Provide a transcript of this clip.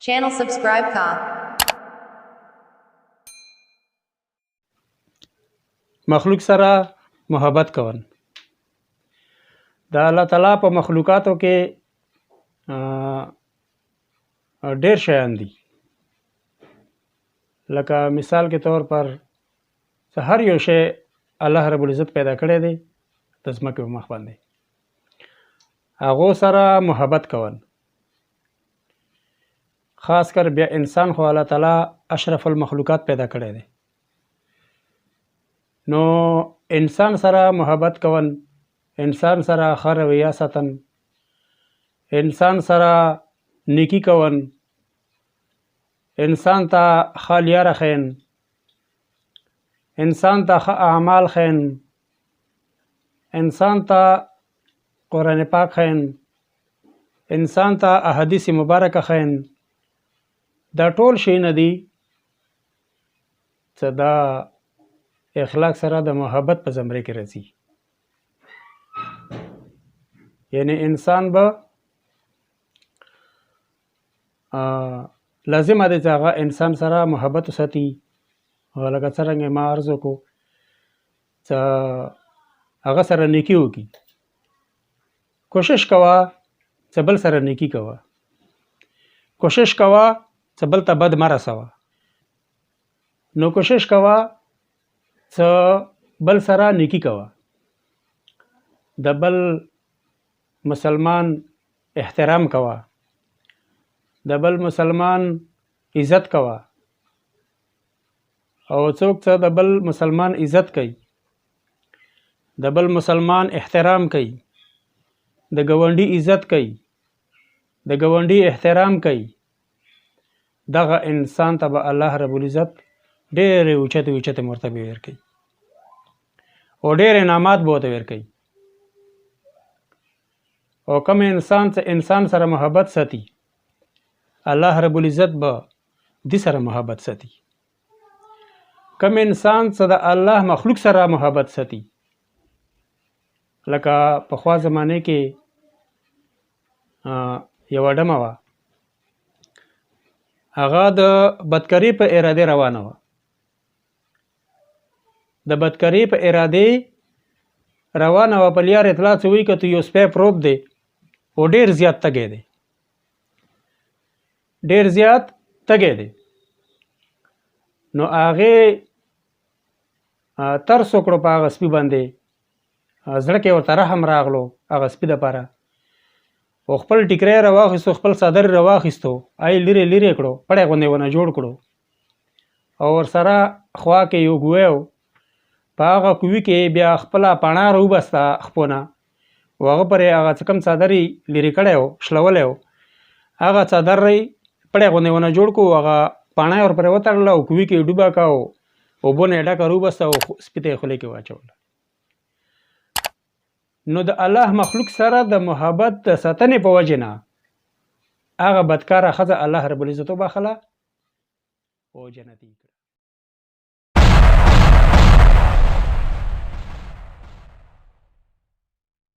Channel subscribe ka. مخلوق سره محبت کول. د الله تعالی په مخلوقاتو کې ډېر شیان دي، لکه مثال کې طور پر هر یو شی الله رب العزت پیدا کړی دی د ځمکې په مخ باندې، هغو سره محبت کول. خاص کر بیا انسان خو الله تعالی اشرف المخلوقات پیدا کړی دی، نو انسان سره محبت کول، انسان سره ښه رویه ساتل، انسان سره نیکی کول، انسان ته ښه لیاره ښین، انسان ته ښه اعمال ښین، انسان ته قرآن پاک ښین، انسان ته احادیث مبارکه ښین. دا ټول شیونه دي چې دا اخلاق سره د محبت په زمرې کې راځي. یعنی انسان به لازمه ده چې هغه انسان سره محبت وساتي، لکه څرنګه ما عرض وکړو چې هغه سره نیکي وکړي. کوشش کوه چې بل سره نیکي کوه، کوشش کوه چې بل ته بد مه رسوه، نو کوشش کوه چې بل سره نیکي کوه، د بل مسلمان احترام کوه، د بل مسلمان عزت کوه. او څوک چې د بل مسلمان عزت کوي، د بل مسلمان احترام کوي، د ګاونډي عزت کوي، د ګاونډي احترام کوي، دغه انسان ته به الله رب العزت ډېرې اوچتې اوچتې مرتبې ورکوي او ډېر انعامات به ورته ورکوي. او کوم انسان چې انسان سره محبت ساتي، الله رب العزت به دې سره محبت ساتي. کوم انسان چې د الله مخلوق سره محبت ساتي، لکه پخوا زمانې کې یوه ډمه وه، هغه د بدکاري په ارادې روانه وه، د بدکاري په ارادې روانه وه. په لیار اطلاع څه وایي که یو سپی پروت دی او ډېر زیات تږی دی، ډېر زیات تږی دی، نو هغې ترس وکړو په هغه سپي باندې، زړه کې ورته رحم راغلو هغه سپي دپاره، او خپل ټیکری راواخیستو، خپل څادر راواخیستو، هغه یې لیرې لیرې کړو، پړی غوندې ونه جوړ کړو، او ورسره خوا کې یو ګوی و، په هغه کوي کې بیا خپله پڼه راوبسته خپونه، او هغه پرې هغه څه کوم څادر یې لیرې کړی و، شلولی و، هغه څادر یې پړی غوندې ونه جوړ کړو، هغه پڼه یې ورپرې وتړله او کوي کې یې ډوبه کړه او اوبو نه یې ډکه راوبسته او سپي ته یې خولې کې واچوله. نو د الله مخلوق سره د محبت د ساتنې په وجې نه هغه بدکاره ښځه الله رب العزت وبخښله او جنتي کړه.